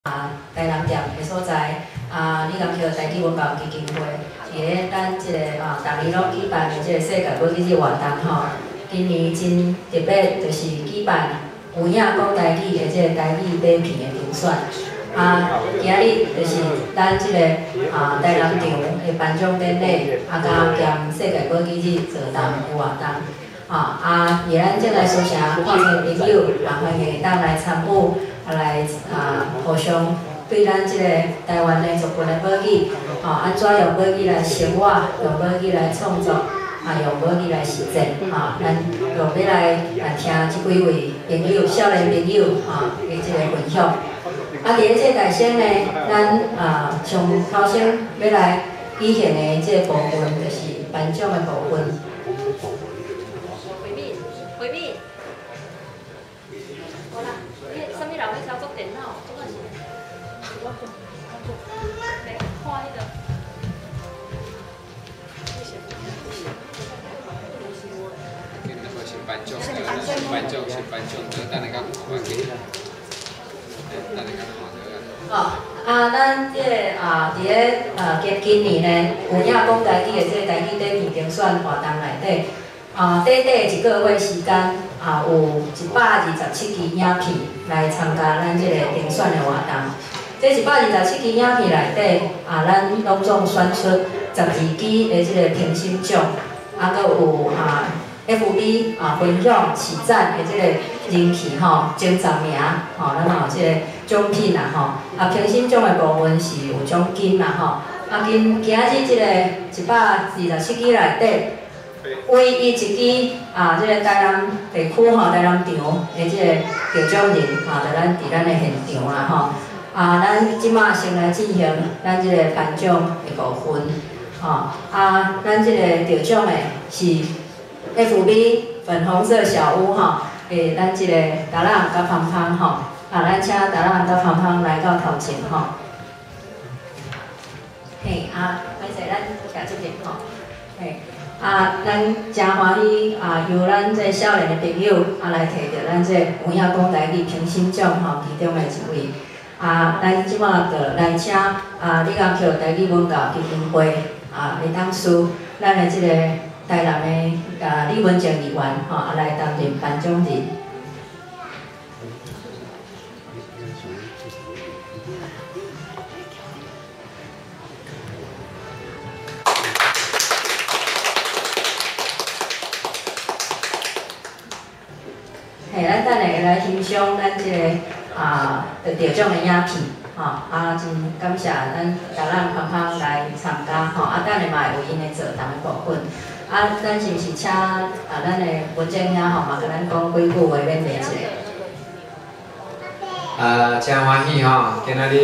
台南店的所在，李南桥台语文教基金会，伫咧咱這个逐年攏舉辦的這个世界母語日活動吼，今年真特別，就是舉辦有影講台語的這個台語短片的評選。今日就是咱這個台南場的頒獎典禮，佮兼世界母語日座談的活動。佇咱這個書城看冊朋友，也歡迎會當來參與，來互相對咱這個台灣的族群的母語，按怎用母語來生活，用母語來創作，用母語來實踐，咱就欲來聽這幾位朋友、少年朋友的這個分享。佇咧這個台先呢，咱上頭先欲來舉行的這個部分，就是頒獎的部分。回避，無啦，你啥物人欲操作電腦？這個是，來看彼個。新頒獎，新頒獎，新頒獎，等下較看下去。等下較看著。咱這個佇咧今今年呢，有影講台語的這個台語短片評選活動內底，短短一個月時間，有127支影片來參加咱這個評選的活動。這127支影片內底，咱攏總選出12支的這個評審獎，閣有FB 分享起讚的這個人氣吼，前10名吼，咱嘛有這個獎品啦吼。評審獎的部分是有獎金啦吼。今今仔日這個127支內底，唯一一支這個台南地區吼，台南場的這個得獎人就咱佇咱的現場啦吼。咱這馬先來進行咱這個頒獎的部分，吼。咱這個得獎的是 FB 粉紅色小屋吼，咱這個達朗佮芳芳吼，咱請達朗佮芳芳來到頭前吼。嘿，歹勢，咱徛這邊吼，嘿。咱誠歡喜由咱這少年的朋友來摕著咱這有影講台語評審獎吼，其中的一位。咱這馬就來請李江橋台語文教基金會的董事，咱的這個台南的李文靜議員吼，來擔任頒獎人。嘿，咱等下會來欣賞咱這個得獎的影片，吼，真感謝咱達朗芳芳來參加，吼，等下嘛會有𪜶的座談的部分。咱是毋是請咱的文正兄吼，嘛共咱講幾句話勉勵一下？誠歡喜吼，今仔日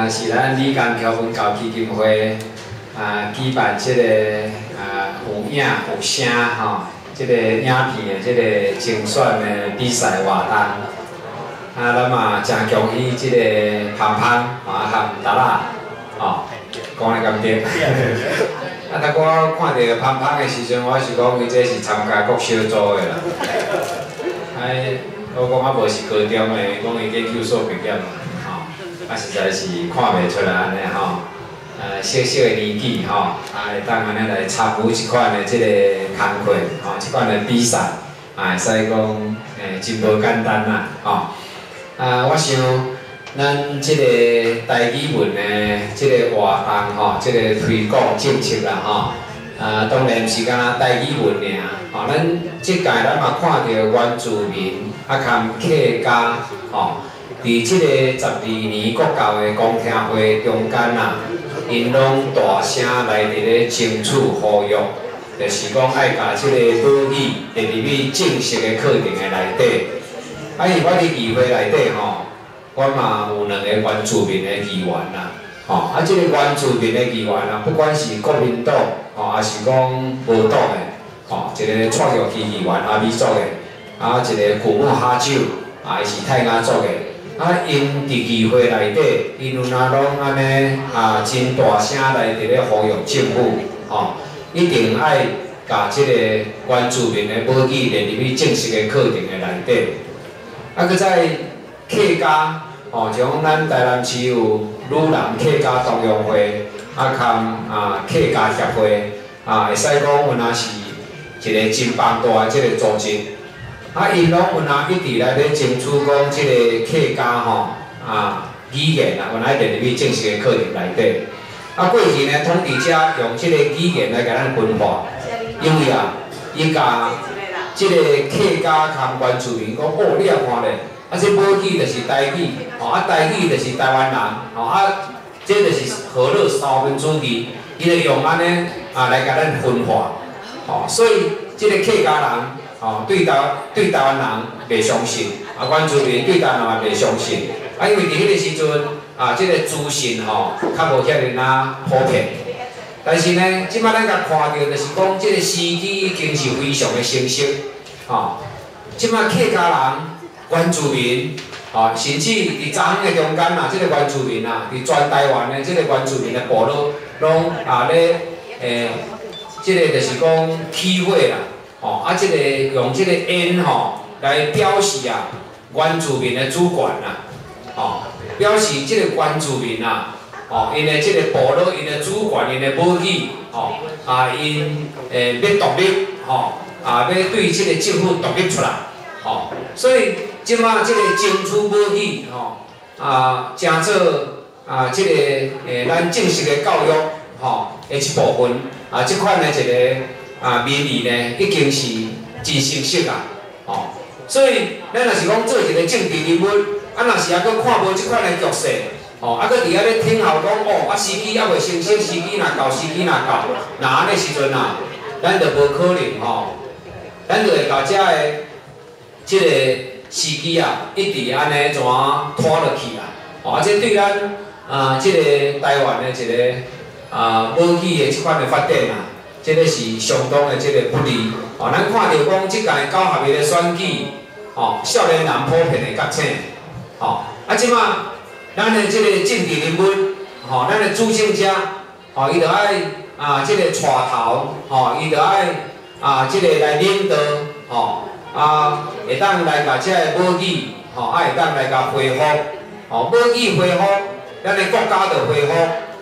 是咱李江橋文教基金會舉辦這個有影有聲吼。這個影片的這個精選的比賽活動，咱嘛誠恭喜這個芳芳和達拉，吼，講得敢對？當我看著芳芳的時陣，我是講伊這是參加國小組的啦。我講無是高中的，講伊研究所畢業嘛，吼，實在是看袂出來按呢吼。小小的年紀吼，會當按呢來參與這款的這個工課，吼，這款的比賽，會使講，真無簡單啦，吼。我想咱這個台語文的這個活動吼，這個推廣政策啦，吼，當然毋是干焦台語文爾，吼，咱這屆咱嘛看著原住民含客家，吼，佇這個12年國教的公聽會中間啦。𪜶攏大聲來佇咧爭取呼籲，就是講愛共這個母語列入去正式的課程的內底。因為我佇議會內底吼，我嘛有兩個原住民的議員啦，吼，這個原住民的議員啊，不管是國民黨吼，抑是講無黨的，吼，一個蔡玉琪議員阿美族的，一個古木哈酒，伊是泰雅族的。𪜶佇議會內底，𪜶有若攏按呢真大聲來佇咧呼籲政府，吼，一定愛共這個原住民的母語列入去正式的課程的內底。閣再客家，吼，吼，像咱台南市有女南客家同鄉會，啊，含啊客家協會，啊，會使講有若是一个真龐大的這个組織。啊，𪜶攏有若一直來咧爭取講這个客家吼啊語言啊，有若列入去正式的課程內底。啊，過去呢，統治者用這个語言來共咱分化，因為啊，伊共這个客家含原住民講，哦，你也看咧，啊，這母語就是台語，吼，啊，台語就是台灣人，吼，啊，這就是河洛三民主義，伊就用按呢啊來共咱分化，吼，所以這个客家人，吼，對台灣人袂相信，啊，原住民對台灣人嘛袂相信，啊，因為佇彼个時陣，啊，這个資訊吼較無遐爾仔普遍。但是呢，這擺咱共看著就是講，這个時機已經是非常的成熟，吼。這擺客家人、原住民，吼，甚至佇昨昏的中間啊，這个原住民啊，佇全台灣的這个原住民的部落，攏啊咧，這个就是講起火啦，吼，啊，這个用這个煙吼來表示啊，原住民的主權啦，吼，表示這个原住民啊。吼，𪜶的這个部落，𪜶的主權，𪜶的母語，吼，啊，𪜶要獨立，吼，啊，欲對這个政府獨立出來，吼，所以這擺這个爭取母語，吼，啊，成做啊，這个咱正式的教育，吼的一部分，啊，這款的一个啊民意呢，已經是真成熟啊，吼，所以咱若是講做一个政治人物，啊，若是猶閣看無這款的局勢。吼，啊，閣佇遐咧聽候講，哦，啊，時機猶未成熟，時機若到，時機若到，若按呢時陣啊，咱就無可能吼，咱就會共遮个這个時機啊，一直按呢怎拖落去啦。吼，啊，這對咱啊，這个台灣的一个啊母語的這款的發展啊，這个是相當的這个不利。吼，咱看著講，這屆九合一的選舉，吼，少年人普遍的覺醒，吼，啊，這擺。咱的這个政治人物，吼，咱的主政者，吼，伊就愛啊，這个帶頭，吼，伊就愛啊，這个來領導，吼，啊，會當來共這个母語，吼，啊，會當來共恢復，吼，母語恢復，咱的國家就恢復，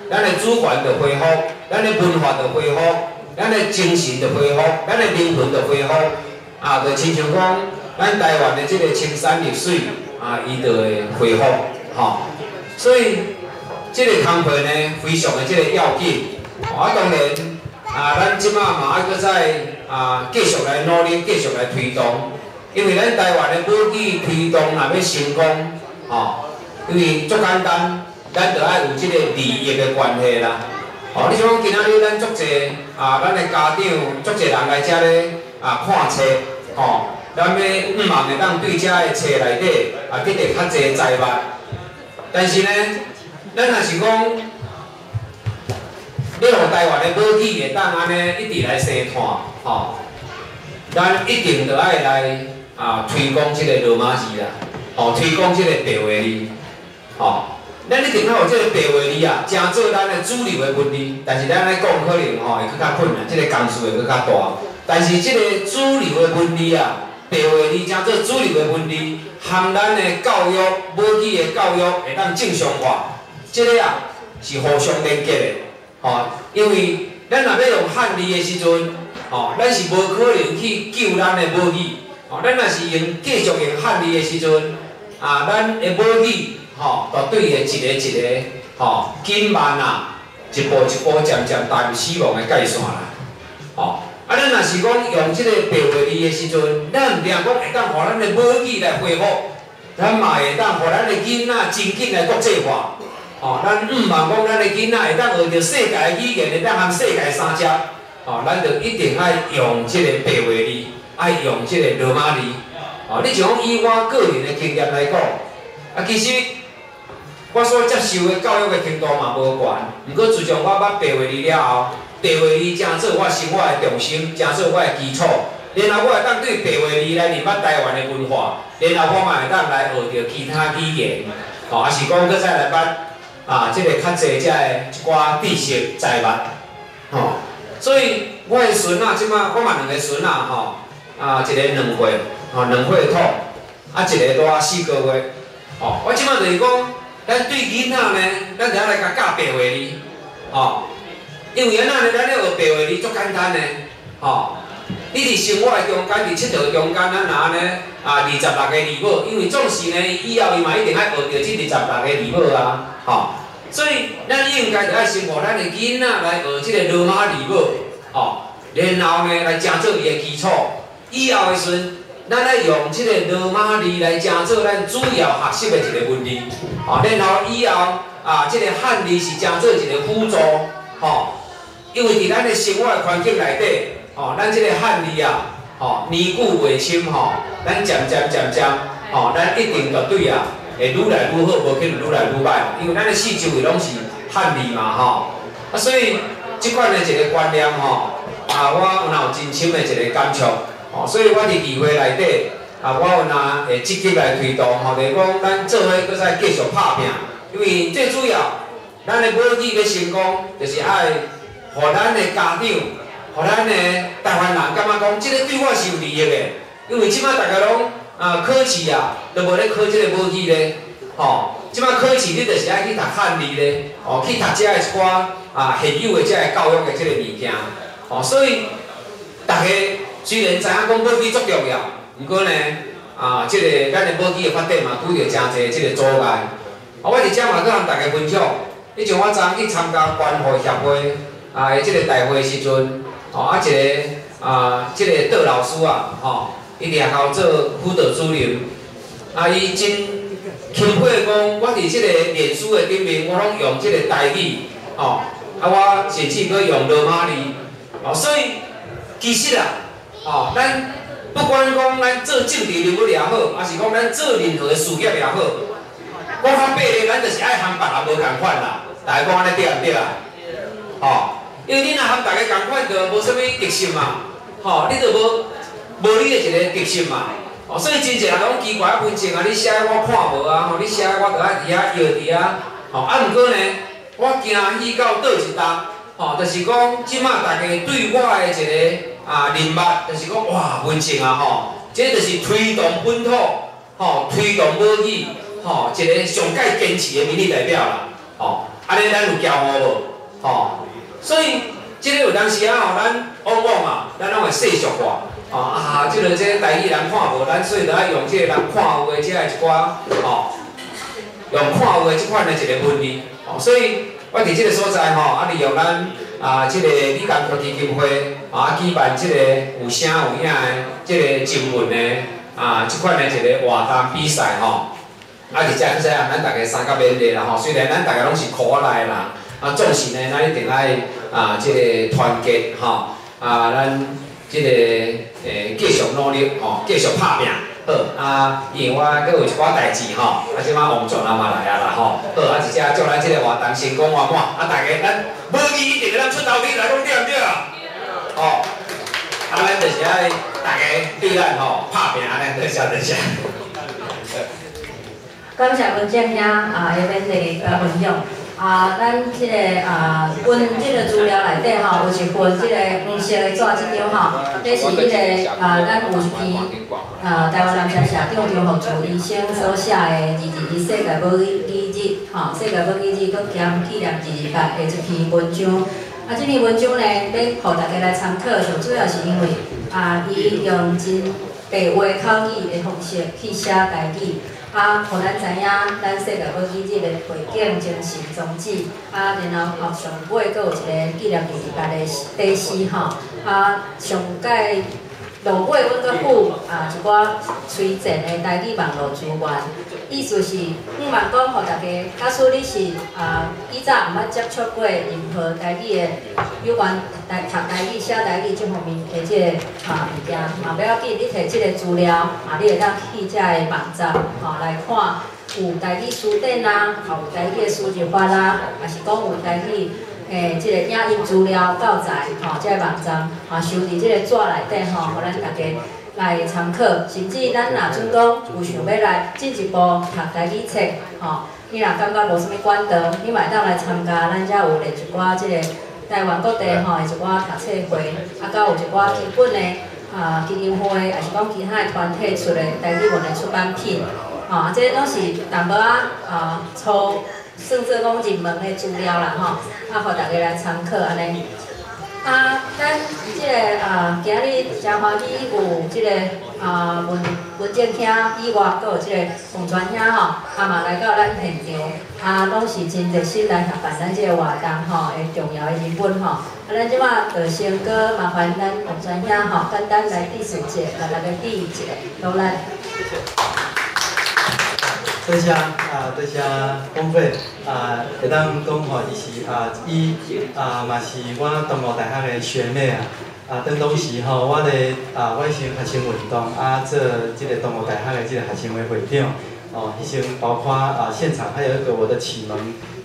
咱的主權就恢復，咱的文化就恢復，咱的精神就恢復，咱的靈魂就恢復，啊，就親像講，咱台灣的這个青山綠水，啊，伊就會恢復，吼。所以，這个工課呢，非常的這个要緊。啊，當然，啊，咱這擺嘛愛閣再啊，繼續來努力，繼續來推動。因為咱台灣的母語推動若欲成功，吼，因為足簡單，咱就愛有這个利益的關係啦。吼，你像講今仔日咱足濟啊，咱的家長足濟人來遮咧啊看冊，吼，咱欲向望會當對遮的冊內底啊得著較濟財物。但是呢，咱若是講，欲予台灣的母語會當按呢一直來生湠，吼，咱一定著愛來啊推廣這个羅馬字啦，吼，推廣這个白話字，吼，咱一定愛予這个白話字啊，成做咱的主流的文字。但是咱按呢講可能吼會閣較困難，這个工序會閣較大。但是這个主流的文字啊，白話字成做主流的文字，含咱的教育，母語的教育會當正常化，這个啊是互相連結的，吼，因為咱若欲用漢字的時陣，吼，咱是無可能去救咱的母語，吼，咱若是用繼續用漢字的時陣，啊，咱的母語，吼，絕對會一個一個，吼，緊慢啊，一步一步漸漸踏入死亡的界線啦，吼。啊，咱若是講用這個白話字的時陣，咱毋定講會當予咱的母語來恢復，咱嘛會當予咱的囡仔真緊來國際化。吼，咱向望講咱的囡仔會當學著世界的語言，會當含世界相接。吼，咱就一定愛用這個白話字，愛用這個羅馬字。吼，你像講以我個人的經驗來講，啊，其實我所接受的教育的程度嘛無懸，毋過自從我捌白話字了後，白話字成做我生活的重心，成做我的基礎，然後我會當對白話字來認捌台灣的文化，然後我嘛會當來學著其他語言，吼，抑是講閣再來捌啊，這個較濟遮的一寡知識財物，吼。所以我的孫仔這擺我嘛兩个孫仔吼，啊，一个2歲，吼，2歲土，啊，一个拄仔4個月，哦，我這擺就是講，咱對囡仔呢，咱就愛來共教白話字，吼，因為按怎呢？咱咧學白話字足簡單的，吼。你佇生活的中間，佇𨑨迌中間，咱若按呢啊，26個字母，因為總是呢，以後伊嘛一定愛學著這二十六個字母啊，吼。所以咱應該就愛先予咱的囡仔來學這個羅馬字母，吼，然後呢來成做伊的基礎。以後的時陣，咱愛用這個羅馬字來成做咱主要學習的一個文字，吼，然後以後啊，這個漢字是成做一個輔助，吼，因為佇咱的生活的環境內底，吼，咱這個漢字啊，吼，年久月深吼，咱漸漸漸漸，吼，咱一定絕對啊，會愈來愈好，無可能愈來愈䆀，因為咱的四周圍攏是漢字嘛，吼，啊，所以這款的一個觀念吼，啊，我有若有真深的一個感觸，吼，所以我佇議會內底，啊，我有若會積極來推動，吼，就是講咱做伙閣再繼續拍拚，因為最主要，咱的母語欲成功，就是愛予咱的家長，予咱的台灣人感覺講，這個對我是有利益的，因為這擺大家攏啊考試啊，都無咧考這個母語咧，吼，這擺考試你就是愛去讀漢字咧，吼，去讀這的一寡啊現有的這个教育的這個物件，吼，所以大家雖然知影講母語足重要，毋過呢，啊，這個咱的母語的發展嘛，拄著誠濟這個阻礙。啊，我佇遮嘛閣和大家分享，以前我昨昏去參加關護協會啊的這個大會時陣，吼啊一個啊，這個杜老師啊，吼，伊佇學校做輔導主任，啊，伊真欽佩講，我佇這個臉書的頂面，我攏用這個台語，吼，啊，我甚至閣用羅馬字，哦，所以其實啊，吼，咱不管講咱做政治人物也好，抑是講咱做任何的事業也好，講較白咧，咱就是愛和別人無仝款啦。大家講按呢對毋對啊？吼，因為你若和大家仝款，就無啥物特色嘛，吼，你就無無你的一個特色嘛。哦，所以真濟人講奇怪，文靜啊，你寫的我看無啊，吼，你寫的我就愛佇遐搖佇遐，吼，啊，毋過呢，我驚去到佗一搭，吼，就是講這馬大家對我的一個啊認捌，就是講哇，文靜啊，吼，這就是推動本土，吼，推動母語，吼，一個上蓋堅持的民意代表啦，吼，按呢咱有驕傲無？吼，所以這個有當時啊，吼，咱往往啊，咱攏會世俗化。哦啊，這個這個台語人看無，咱所以就愛用這個人看有的這个一寡，吼，用看有的這款的一個文字，哦，所以我佇這個所在吼，啊，利用咱啊這個李干科基金會啊舉辦這個有聲有影的這個徵文的啊這款的一個活動比賽吼，啊，佇遮就是咱大家相佮勉勵啦吼，雖然咱大家攏是箍仔內的人，啊，總是呢，咱一定愛啊這個團結吼，啊，咱這個繼續努力吼，繼續拍拚。好啊，因為我閣有一寡代誌吼，啊，這擺王狀啊嘛來啊啦吼。好啊，這遮祝咱這個活動成功圓滿，啊，大家咱母語一定會當出頭天來講對毋對啊？吼，啊，咱就是愛大家對咱吼拍拚按呢，多謝多謝。感謝文正兄啊，的勉勵佮分享。啊，咱這個啊，阮這個資料內底吼，有一份這個黃色的紙這張吼，這是彼個啊，咱有一篇啊，台灣南社社長張福柱醫生所寫的《221世界母語日》吼，世界母語日閣兼紀念228的這篇文章。啊，這篇文章呢，欲予大家來參考，上主要是因為啊，伊用真白話口語的方式去寫台語。啊，予咱知影咱世界母語日的背景、精神、宗旨，啊，然後後上尾閣有一個紀念228的短詩吼，啊，上蓋落尾阮閣附啊一寡推薦的台語網路資源，意思是向望講予大家，假使你是啊以早毋捌接觸過任何台語的有關台讀台語、寫台語這方面的這個啊物件，嘛無要緊，你摕這個資料啊，你會當去遮个網站吼來看有台語辭典啊，有台語的輸入法啦，抑是講有台語這個影音資料教材吼，這個網站啊，收佇這個紙內底吼，予咱大家來參考。甚至咱若準講有想欲來進一步讀台語冊吼，你若感覺無啥物管道，你嘛會當來參加。咱遮有咧一寡這個台灣各地吼的一寡讀冊會，啊，閣有一寡基本的啊基金會，抑是講其他的團體出的台語文的出版品，吼。吼，啊，這攏是淡薄仔啊粗，算做講入門的資料啦，吼，啊，予大家來參考按呢。啊，咱這个啊，今日誠歡喜有這个啊文文正兄以外，閣有這个王全兄吼，啊嘛來到咱現場，啊，攏是真熱心來協辦咱這个活動吼，的重要的人物吼。啊，咱這馬就先閣麻煩咱王全兄吼，簡單來致辭一下，來大家致一下，努力。多謝啊，多謝講費啊，會當講吼，伊是啊，伊啊嘛是我東吳大學的學妹啊。啊，當當時吼，我咧啊，我是學生運動啊，做這个東吳大學的這个學生會會長。哦，彼時包括啊，現場還有一個我的啟蒙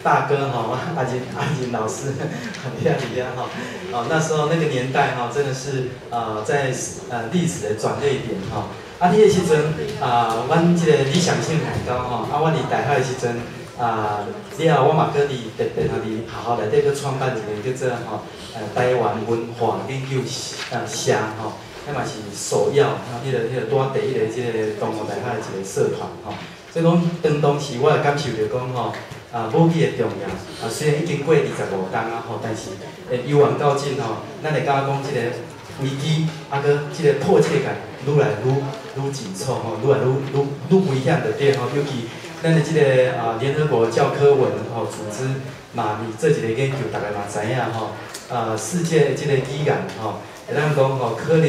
大哥吼，阿金阿金老師，佇遐佇遐吼。哦，那時候那個年代吼，真的是啊，在歷史的轉捩點吼。啊，彼個時陣啊，阮這個理想性很高吼。啊，阮佇大學的時陣啊，了後我嘛閣佇特別吼佇學校內底閣創辦一個叫做吼，台灣文化研究社吼，彼嘛是首要，彼个拄仔第一个這个東吳大學的一個社團吼。所以講，當當時我會感受著講吼，啊，母語的重要啊，雖然已經過25冬啊吼，但是會猶原到今吼，咱會感覺講這个危機啊，閣這个迫切感愈來愈愈緊湊吼，愈來愈愈愈危險就對吼，尤其咱的這个啊聯合國教科文吼組織嘛，伊做一個研究，大家嘛知影吼，啊世界的這個語言吼，會當講吼，可能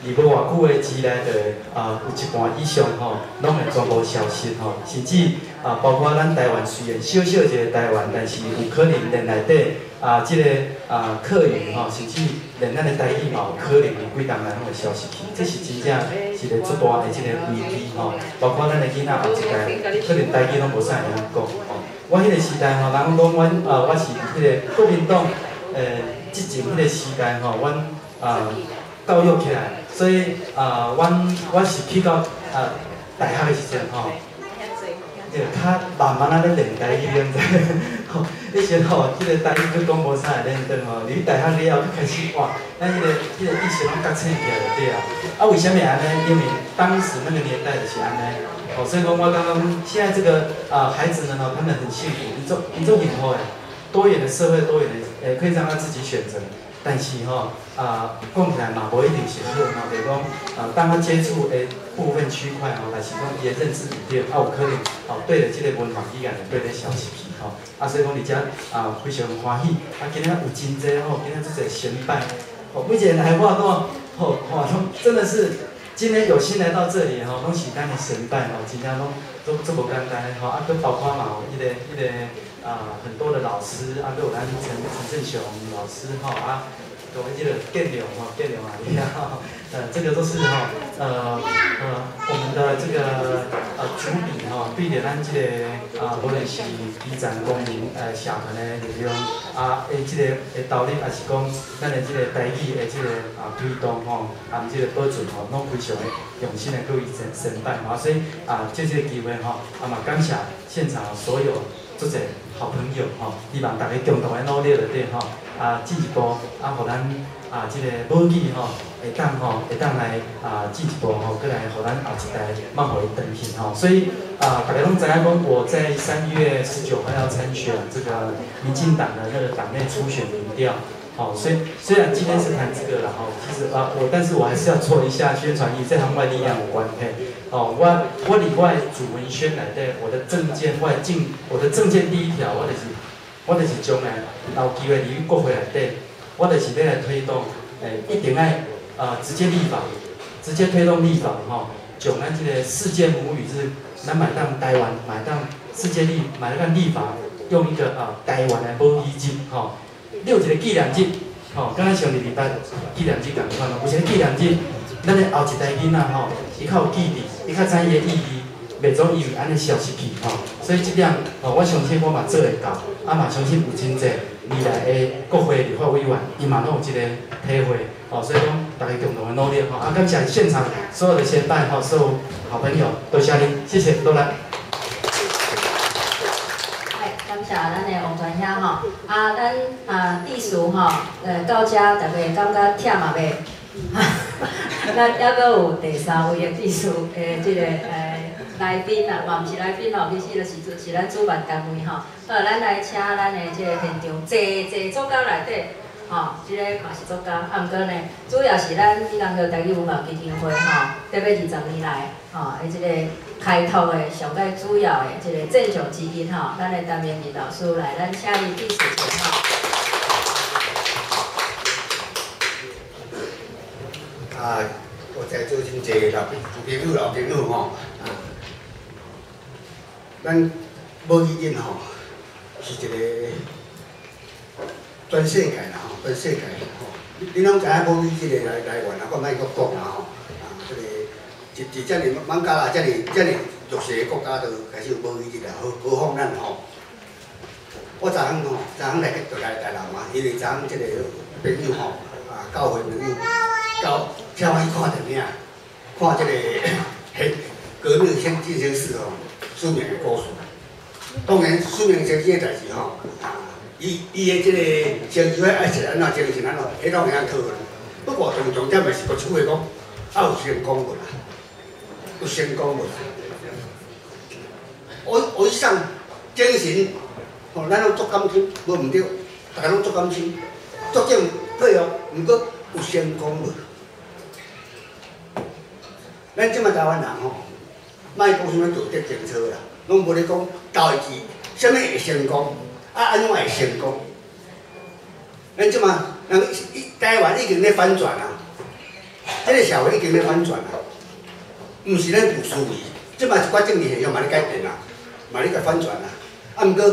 佇無偌久的之內，就啊有一半以上吼，攏會全部消失吼，甚至啊包括咱台灣雖然小小一個台灣，但是有可能連內底啊這個啊客語吼，甚至連咱的台語嘛有可能佇幾冬內攏會消失去，這是真正一個足大的這個危機吼。包括咱的囡仔後一代，可能台語攏無啥會曉講吼。我彼個時代吼，人講阮啊，我是彼個國民黨執政彼個時代吼，阮啊教育起來，所以啊，阮我是去到啊大學的時陣吼，就較慢慢仔咧練台語，你知？吼，彼時吼，這个台語閣講無啥會練轉吼，入去大學了後，閣開始哇，咱彼个意識攏覺醒起來就對啊。啊，為啥物按呢？因為當時那個年代就是按呢。哦，所以講我感覺現在這個啊孩子們吼，他們很幸福，𪜶足幸福的，多元的社會，多元的，可以讓他自己選擇。但是吼啊，講起來嘛，無一定是好吼，就是講啊，當他接觸的部分區塊吼，若是講伊的認知毋對，啊有可能吼對著這個文化語言會對咧消失去吼。啊，所以講佇遮啊非常歡喜，啊今仔有真濟吼，今仔足濟先輩，吼每一個來我都吼看攏真的是今天有幸來到這裡吼，攏是咱的先輩吼，真正攏都足無簡單吼，啊，閣包括嘛有彼个啊很多的老師，啊，閣有咱陳陳振雄老師吼啊。我記得建良吼，建良啊，你好，這個都是哈，我們的這個主筆吼，對著咱這個啊，無論是基層公民社團的力量啊，的這個的投入，還是講咱的這個台語的這個啊推動吼，啊這個保存吼，攏非常的用心的各位先先輩吼，所以啊，藉這個機會吼，啊嘛感謝現場所有足濟好朋友吼，希望大家共同的努力就對吼。啊，進一步啊，予咱啊，這个母語吼，會當吼，會當來啊，進一步吼，閣來予咱後一代慢予伊轉去吼。所以啊，大家攏知影講，我在3月19號要參選這個民進黨的那個黨內初選民調。好，所以雖然今天是談這個啦，吼，其實啊，我但是我還是要做一下宣傳，與這和外力量有關係。哦，我佇我的主文宣內底，我的政見，我的政，我的政見第一條，我就是將來有機會入去國會內底，我就是欲來推動，一定愛直接立法，直接推動立法吼，將咱這個世界母語日，咱嘛會當台灣嘛會當世界立，嘛會當立法，用一個啊台灣的母語日吼，你有一個紀念日，吼，敢若像二二八紀念日仝款咯，有一個紀念日，咱的後一代囡仔吼，伊較有記憶，伊較知伊的意義，袂總以為按呢消失去吼。所以這點吼，我相信我嘛做會到，啊嘛相信有真濟未來的國會立法委員，伊嘛攏有這個體會，吼，所以講大家共同的努力吼，啊感謝現場所有的先輩吼，所有好朋友，多謝恁，謝謝，多謝。哎，感謝咱的王全兄吼，啊，咱啊致辭吼，到遮大家感覺忝啊袂？咱猶閣有第三位的致辭的這個。來賓啦，嘛毋是來賓吼，其實就是是咱主辦單位吼。好，咱來請咱的這個現場坐坐作家內底，吼，這個嘛是作家，啊，毋過呢，主要是咱美人橋台語文化基金會吼，特別20年來，吼，的這個開拓的上蓋主要的這個贊助之一吼，咱的陳明仁老師來，咱請伊致辭者吼。啊，我在座真濟老朋友、老朋友吼，啊，咱母語日吼是一個全世界啦吼，全世界吼，恁攏知影母語這個來源啊，我莫閣講啦吼，啊，這個一遮爾艋舺啦，遮爾遮爾弱勢的國家都開始有母語日啦，何況咱吼。我昨昏吼，昨昏來就來台南嘛，因為昨昏這個朋友吼，啊，教會朋友。到請我去看電影，看這個革命先進行式吼，書明的故事。當然，書明先生的代誌吼，啊，伊的這個成就愛是按怎，精神按怎，彼攏會當討論。不過重點的是，閣一句話講，啊有成功無啦？有成功無啦？我以上精神，吼，咱攏足甘心，無毋對，逐家攏足甘心，足正佩服，毋過有成功無？咱這擺台灣人吼，莫講啥物道德情操啦，攏無咧講代誌，啥物會成功，啊按怎會成功？咱這擺人台灣已經咧反轉啊，這個社會已經咧反轉啊，毋是咱舊思維，這擺一寡政治現象嘛咧改變啊，嘛咧共反轉啊。啊，毋過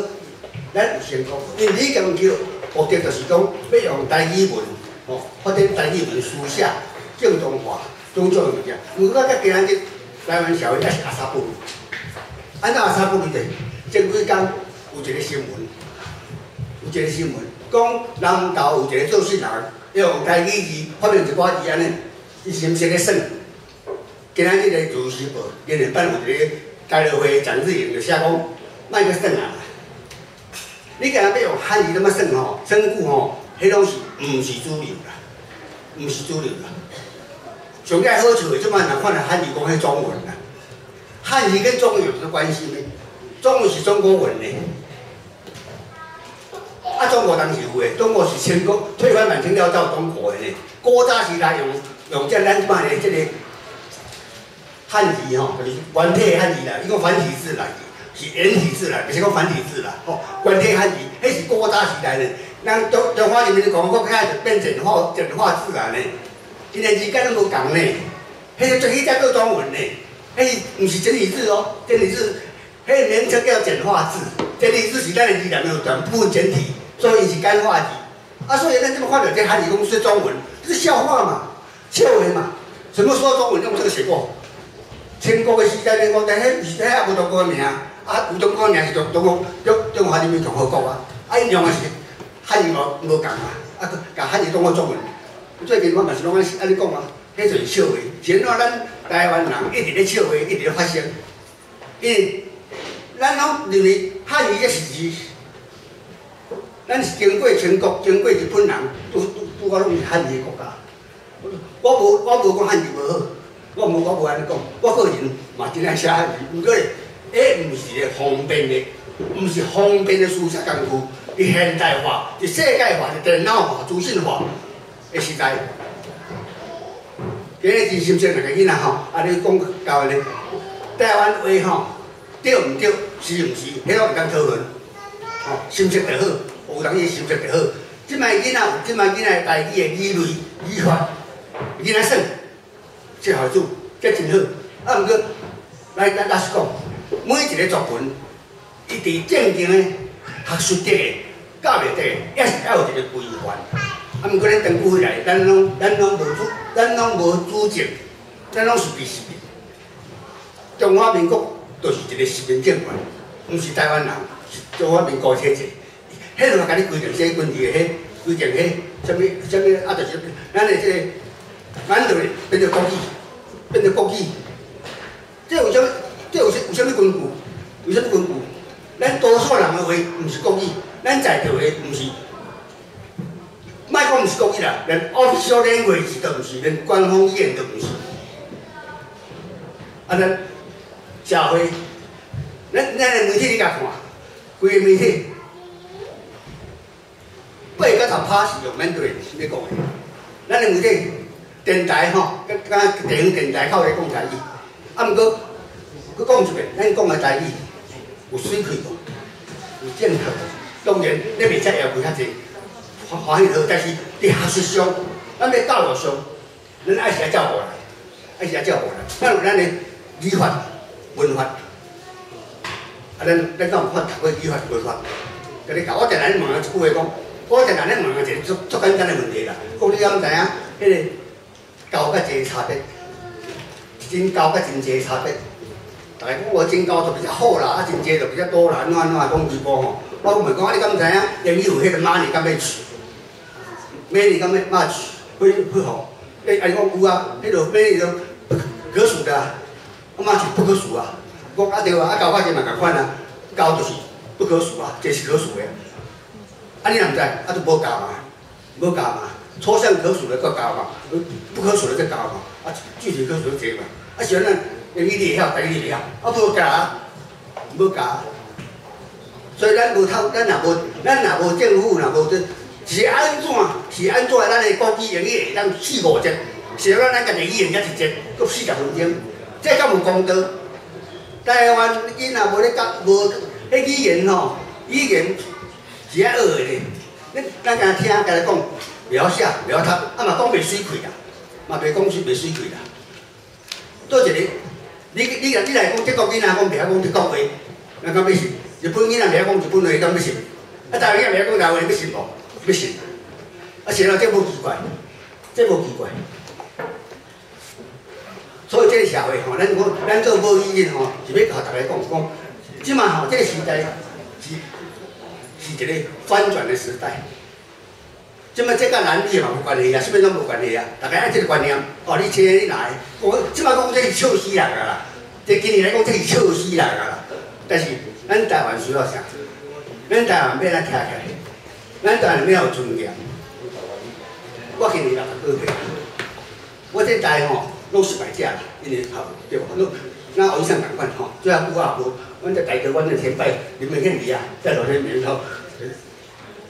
咱有成功，因為李光耀目的就是講欲用台語文吼，發展台語文書寫正宗化。種種物件，毋過到今仔日，台灣社會猶是阿薩布魯。按怎阿薩布魯咧？前幾工有一個新聞，有一個新聞講南投有一個做事人，用台語字發明一寡字按呢，伊是毋是咧耍？今仔日的《自由時報》連連版有一個台樂會蔣志穎就寫講，莫閣耍啊！你今日欲用漢字怎麼耍吼？耍久吼，彼攏是毋是主流啦？毋是主流啦。上蓋好笑的，這擺人看到漢字講彼中文啦，漢字跟中文有什麼關係呢？中文是中國文呢。啊，中國當時有的，中國是清國推翻滿清了到中國的呢。古早時代用這咱這擺的這個漢字吼，就是繁體漢字啦，伊講繁體字啦，是簡體字啦，袂使講繁體字啦，吼，繁體漢字，彼是古早時代呢。咱中華人民共和國開始變簡化字啊呢。因的字間攏無仝呢，彼個彼才叫中文呢，彼是毋是簡體字哦？簡體字，彼個名稱叫簡化字，簡體字是咱的字內面有全部簡體，所以是簡化字。啊，所以咱這麼看著這漢字講是中文，這是笑話嘛，笑話嘛。什麼時候中文用這個寫過？清國的時代，民國，但彼是彼也無中國的名，啊，有中國的名是中華人民共和國啊，啊，𪜶用的是漢字無仝嘛，啊，共漢字當做中文。最近我嘛是攏按呢講啊，彼就是笑話。是按怎咱台灣人一直咧笑話，一直咧發生，因為咱攏認為漢語這是字，咱是經過清國、經過日本人，拄拄仔攏是漢字的國家。我無講漢字無好，我無按呢講，我個人嘛真愛寫漢字，毋過咧，彼毋是一個方便的，毋是方便的書寫工具，佇現代化、佇世界化、佇電腦化、資訊化的時代，今日真心酸，兩个囡仔吼，啊你講到呢，台灣話吼，對毋對，是毋是，彼攏會當討論，吼，心色就好，有當時心色就好。這擺囡仔有，這擺囡仔台語的語類、語法，囡仔耍，這學主，這真好。啊，毋過，來咱老實講，每一個族群，伊佇正經的學術頂的、教育頂的，也是愛有一個規範。啊，毋過咱長久以來，咱攏無主政，咱攏是被殖民。中華民國就是一個殖民政權，毋是台灣人，是中華民國體制。彼就共你規定這軍事的，彼規定彼啥物啥物啊，就是咱的這個，咱就是變做國語，變做國語。這有啥物？這有啥物根據？有啥物根據？咱多數人的話毋是國語，咱在座的毋是。莫講毋是國語啦，連 official language 都毋是，連官方語言都毋是。啊，咱社會，咱的媒體你共看，規个媒體8到10%是用免對咧講的。咱的媒體電台吼，敢地方電台較會講台語，啊，毋過，閣講一遍，咱講的台語有水氣無？有正確無？當然，你袂使要求遐濟歡喜好，但是佇學術上，咱欲教育上，咱愛是愛照顧來，愛是愛照顧來。咱有咱的語法、文法，啊，咱敢有法讀過語法、文法？共你教，我定定咧問一句話講，我定定咧問一個足足簡單的問題啦。講你敢知影？彼個猴佮濟差別，真猴佮真濟差別。逐家講我真猴就比較好啦，啊真濟就比較多啦，按怎按怎講直播吼。我問講啊，你敢知影？英語有彼個 many 佮 much，many 佮 much，去吼？欸，啊伊講有啊，彼個 many 就可數的啊，啊 much 不可數啊。講啊對啊，啊猴佮濟嘛仝款啊，猴就是不可數啊，濟是可數的。啊你若毋知，啊就無教嘛，無教嘛。抽象可數的閣教嘛，不可數的閣教嘛，啊具體可數的濟嘛。啊是按怎？英語你會曉，台語你袂曉，啊無教，無教。所以咱無透，咱若無政府，若無這，是按怎？是按怎？咱的國語英語會當四五節，是按咱家己語言才一節，閣40分鐘，這敢有公道？台灣囡仔無咧教，無彼語言吼，語言是愛學的咧。咱咱敢聽，敢講，袂曉寫，袂曉讀，啊嘛講袂水氣啦，嘛袂講袂水氣啦。倒一個，你來講德國囡仔講袂曉講德國話，咱敢欲信？日本囡仔袂曉講日本話，敢欲信？啊，台灣囡仔袂曉講台灣話，欲信無？欲信？啊，是按怎？這無奇怪，這無奇怪。所以這個社會吼，咱講咱做母語人吼，是欲共大家講講，這馬吼這個時代是一個翻轉的時代。這馬這佮男女嘛無關係啊，啥物攏無關係啊，大家愛這個觀念。哦，你請你來，我這馬講這是笑死人啊啦！這今年來講這是笑死人啊啦！但是咱台灣需要啥？咱台灣欲按怎徛起來？咱台灣欲有尊嚴。我今年60幾歲，我這代吼攏失敗者啦，因為吼對無？攏咱後生仝款吼，最後久也無，阮這大哥，阮這前輩林明憲弟啊，在落去面頭，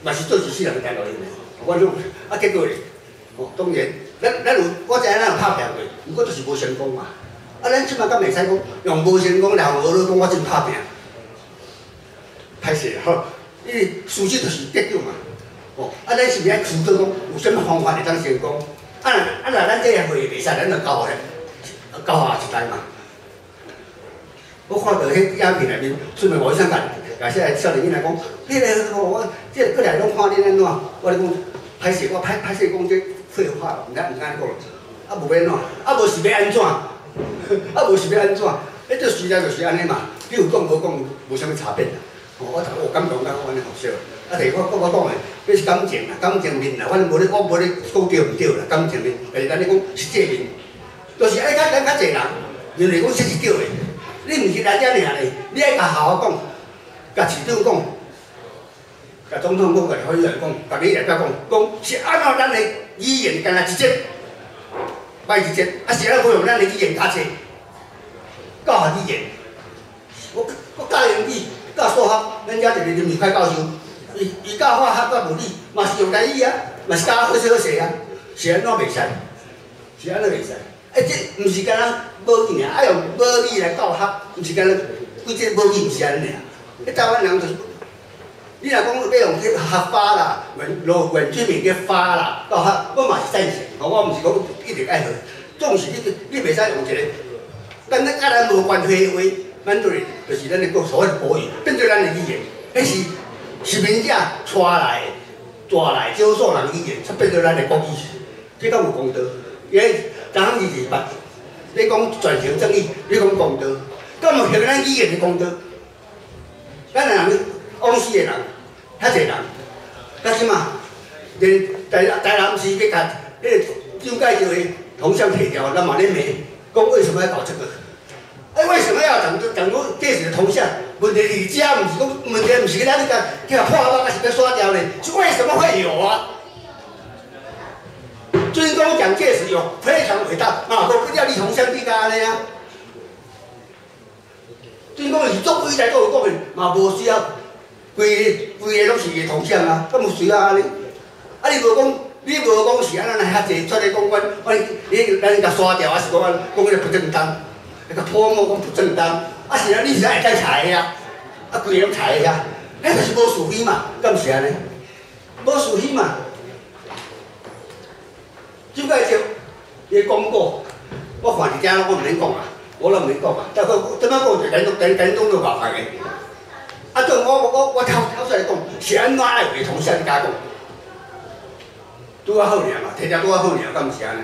嘛是做一世人台落去的。我攏啊，結果咧，吼，當然，咱有，我知影咱有拍拼過，毋過就是無成功嘛。啊，咱這馬敢袂使講用無成功來予學你講我真拍拼，歹勢吼，因為事實就是結果嘛。吼，啊，咱是毋是愛思考講有啥物方法會當成功？啊若咱這個會袂使，咱就交予交下一代嘛。我看著彼影片內面，順便我想共共這個少年囡仔講，彼個我這個過來攏看恁按怎，我咧講歹勢，我歹勢講這廢話，毋知按呢講。啊無欲按怎？啊無是欲按怎？啊無是欲按怎？彼這時代就是按呢嘛，你有講無講無啥物差別啦。吼，我逐有感動到我按呢好笑。啊，第二我講的，這是感情啦，感情面啦，反正無咧，我無咧講對毋對啦，感情面，但是咱咧講實際面，就是愛較咱較濟人認為講這是對的。你毋是來遮爾咧，你愛共校講，共市長講，共總統講，共立法委員講，共你代表講，講是按怎咱的語言干焦一節，䆀一節，啊是按怎無用咱的語言較濟，教學語言，我教英語、教數學，咱遮一個林明凱教授，伊教化學佮物理，嘛是用台語啊，嘛是教好勢好勢啊，是按怎袂使？是按怎袂使？欸，這毋是干焦母語爾，愛用母語來教學，毋是干焦規這母語毋是按呢爾。彼台灣人就是，你若講欲用去客家啦，原住民嘅話啦，教學，我嘛是贊成，吼，我毋是講一定愛學，總是你袂使用一個，佮咱無關係的話，咱就是咱的國所謂的國語，變做咱的語言，彼是殖民者帶來的，帶來少數人語言，才變做咱的國語，這敢有公道？伊逐項228，你講轉型正義，你講公道，敢有還咱語言的公道？咱人往死的人，遐濟人，到這馬連台南市欲共彼個蔣介石的銅像提掉，咱嘛咧罵，講為什麼要搞這個？欸，為什麼要講講介石的銅像？問題佇遮，毋是講問題，毋是咱去共破肉，還是欲刷掉呢？是為什麼會有啊？軍公蔣介石有非常偉大，啊，無必要立銅像立甲按呢啊。真講是足偉大，足有貢獻，嘛無需要，規規个攏是伊的同鄉啊，敢有需要按呢？啊，你無講，你無講是按怎來遐濟出來講，阮阮你咱共刷掉，還是講按講彼個不正當，彼個潑墨講不正當，啊是啊，你是愛會使查的啊，啊規个攏查的啊，彼就是無是非嘛，敢毋是按呢？無是非嘛。蔣介石伊講過，我看佇遮我毋免講啊，我攏毋免講啊，但佢怎仔講就緊緊緊東都麻煩的。啊，對我跳出來講，是按怎愛話同啥你敢講？拄仔好爾嘛，提條拄仔好爾，敢毋是按呢？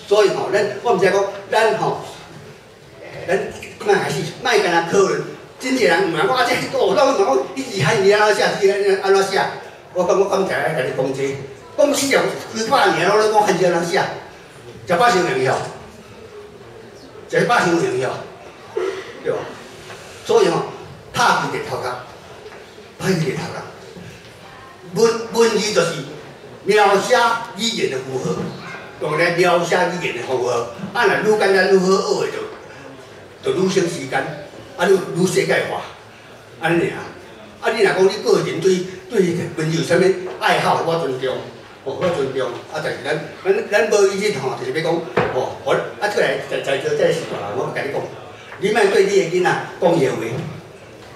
所以吼，咱我毋知講，咱吼，咱莫開始莫干焦討論，真濟人問我啊，這哦，我問講，你字漢字按怎寫？字按怎寫？我感我感謝愛共你講這個，講四十幾百年，我咧講漢字按怎寫？食飽傷容易哦，食飽傷容易哦，對無？所以吼，拍開一個頭殼，拍開一個頭殼，文字就是描寫語言的符號，用來描寫語言的符號。啊，若愈簡單愈好學的，就愈省時間，啊，愈世界化，按呢爾。啊，你若講你個人對文字有啥物愛好，我尊重，哦，我尊重。啊，但是咱母語日吼，就是欲講，哦，我啊出來在座這個是大人，我共你講，你莫對你的囡仔講伊的話，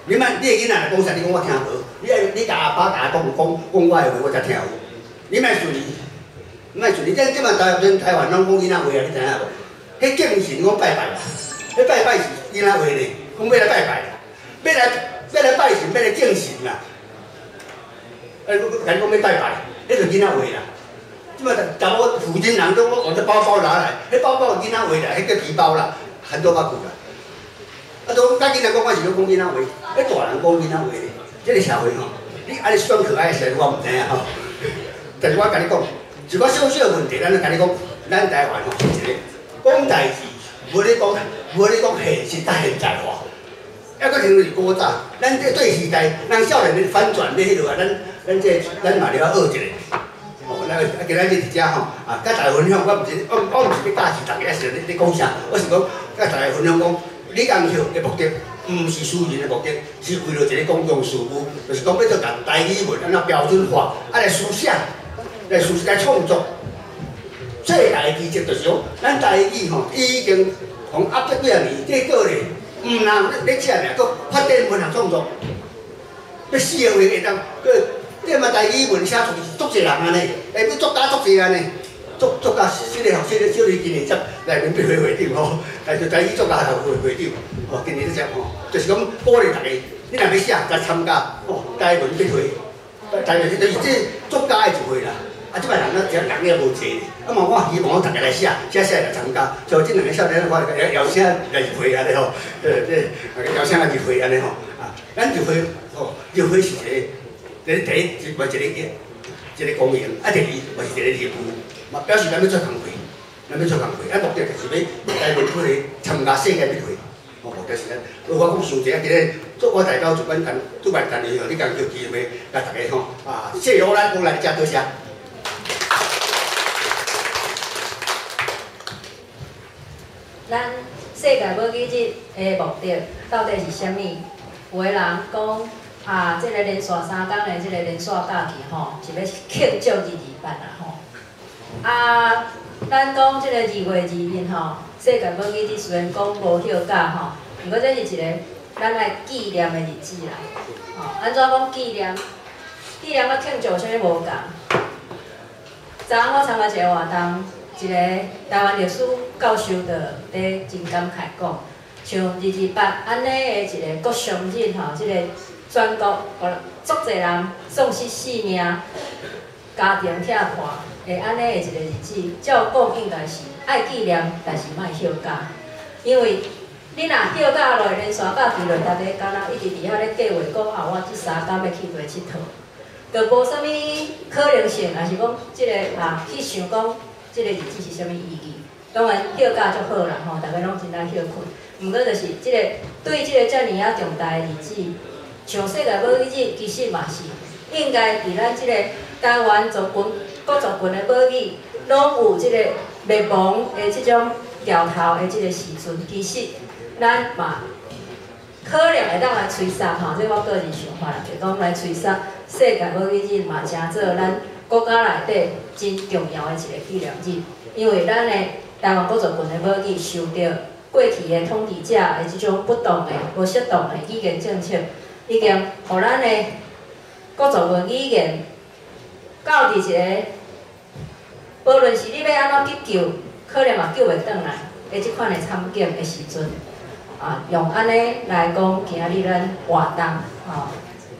你莫你的囡仔若講啥，你講我聽無，你愛你共阿爸共阿公講講我的話，我才聽有。你莫順伊，莫順伊。這這擺台灣攏講囡仔話啊，你知影無？彼敬神講拜拜啦，彼拜拜是囡仔話咧，講欲來拜拜啦，欲來拜神，欲來敬神啦。啊，我共你講欲拜拜，彼就囡仔話啦。這擺查某婦人人都我這包包拿來，彼包包囡仔話啦，彼叫皮包啦，很多把句啦。啊，都佮囡仔講，我是咧講囡仔話，彼大人講囡仔話咧。這個社會吼，你按呢算可愛是，我毋知影吼。但是我共你講，一寡小小問題，咱就共你講，咱台灣吼是一個講代誌，無咧講現實佮現在化，抑閣像是古早，咱這對時代，人少年咧反轉咧彼落啊，咱嘛著愛學一下。哦，咱啊今仔日佇遮吼，啊，佮大家分享，我毋是欲教示大家，抑是咧講啥，我是講佮大家分享講，李江秀的目的，毋是私人的目的，是為了一個公共事務，就是講欲做共台語文按怎標準化，啊來書寫，來書寫來創作。世界的奇蹟就是講，咱台語吼已經從壓迫幾若年，這個咧，毋但咧寫爾，閣發展文學創作。欲死的話會當，閣踮啊台語文寫出去足濟人按呢，下尾作家足濟按呢，作家這個吼，這個小李今年接內面筆會會長吼，來做台語作家協會會長，吼，今年咧接吼，就是講鼓勵大家，你若欲寫，來參加吼台文筆會，台文就是這作家的一會啦。啊，這擺人咧，人也無濟，啊嘛，我希望大家來寫，寫寫來參加。像這兩個少年，我邀請來入會按呢吼，這邀請來入會按呢吼，啊，咱入會吼，入會是一個，第一是嘛一個光榮，啊，第二嘛是一個義務，嘛表示咱欲做工課，咱欲做工課，啊，目的就是欲台文筆參加世界筆會，吼，目的是咱。我講傷濟啊，今日做我代表主辦單主辦單位吼，你共叫機會，共大家吼，啊，謝謝咱講來遮多謝。咱世界母語日的目的到底是啥物？有的人講啊，這個連續三工的這個連續假期吼，是欲慶祝228啦吼。啊，咱講這個2月2日吼，世界母語日雖然講無休假吼，毋過這是一個咱愛紀念的日子啦。吼，按怎講紀念？紀念佮慶祝有啥物無仝？昨昏我參加一個活動。一個台灣歷史教授就佇真感慨講，像228按呢的一個國殤日吼，這個全國足濟人喪失性命、家庭疼破的按呢的一個日子，照講應該是愛紀念，但是莫休假，因為你若休假落，連續假期落，大家敢若一直佇遐咧計劃講啊，我這三工欲去佗𨑨迌，就無啥物可能性，抑是講這個啊去想講。這個日子是啥物意義？當然休假足好啦，吼，大家攏真愛歇睏。毋過就是這個對這個遮爾仔重大的日子，像世界母語日，其實嘛是應該佇咱這個台灣族群各族群的母語，攏有這個滅亡的這種兆頭的這個時陣，其實咱嘛可能會當來吹殺吼，這我個人想法啦，就講來吹殺世界母語日嘛，成做咱國家內底真重要的一個紀念日，因為咱的台灣各族群的母語受著過去的統治者的這種不當的、無適當的語言政策，已經予咱的各族群語言到佇一個，無論是你欲按怎急救，可能嘛救袂轉來的這款的慘境的時陣，啊，用按呢來講，今仔日咱活動，吼，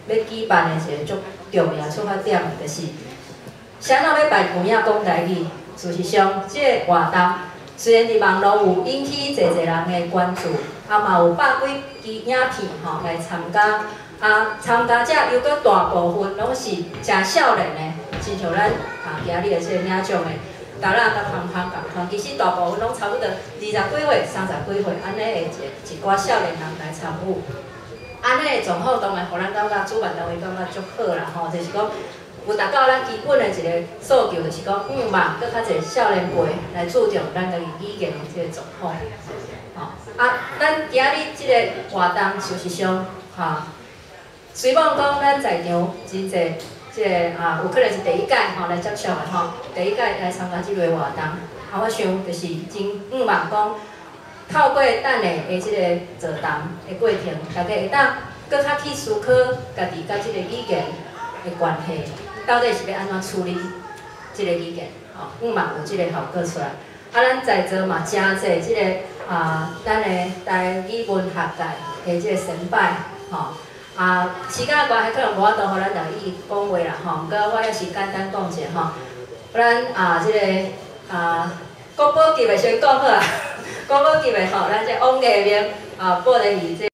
欲舉辦的一個足重要出發點，就是，啥人欲辦有影講台語？事實上，這個活動雖然佇網路有引起濟濟人的關注，啊嘛有百幾支影片吼來參加，啊參加者又閣大部分攏是誠少年的，親像咱啊今仔日的這個領獎的，達拉佮芳芳仝款，其實大部分攏差不多二十幾歲、三十幾歲，按呢的一寡少年人來參與。按呢的狀況當然予咱感覺主辦單位感覺足好啦吼，就是講有達到咱基本的一個訴求，就是講向望閣較濟少年輩來注重咱家己語言的這個狀況。吼，啊，咱今仔日這個活動事實上，吼，雖罔講咱在場真濟，這個啊，有可能是第一屆吼來接觸的吼，第一屆來參加這類活動，啊，我想就是真向望講，透過等下的這個座談的過程，大家會當閣較去思考家己佮這個語言的關係，到底是欲按怎處理這個語言，吼，向望有這個效果出來。啊，咱在座嘛誠濟這個啊，咱的台語文學界的這個先輩，吼。啊，時間關係，可能無法度予咱逐一講話啦，吼。毋過我猶是簡單講一下吼。咱啊，這個啊，國寶級的先講好啊，國寶級的吼，咱這王藝明啊，播的是這。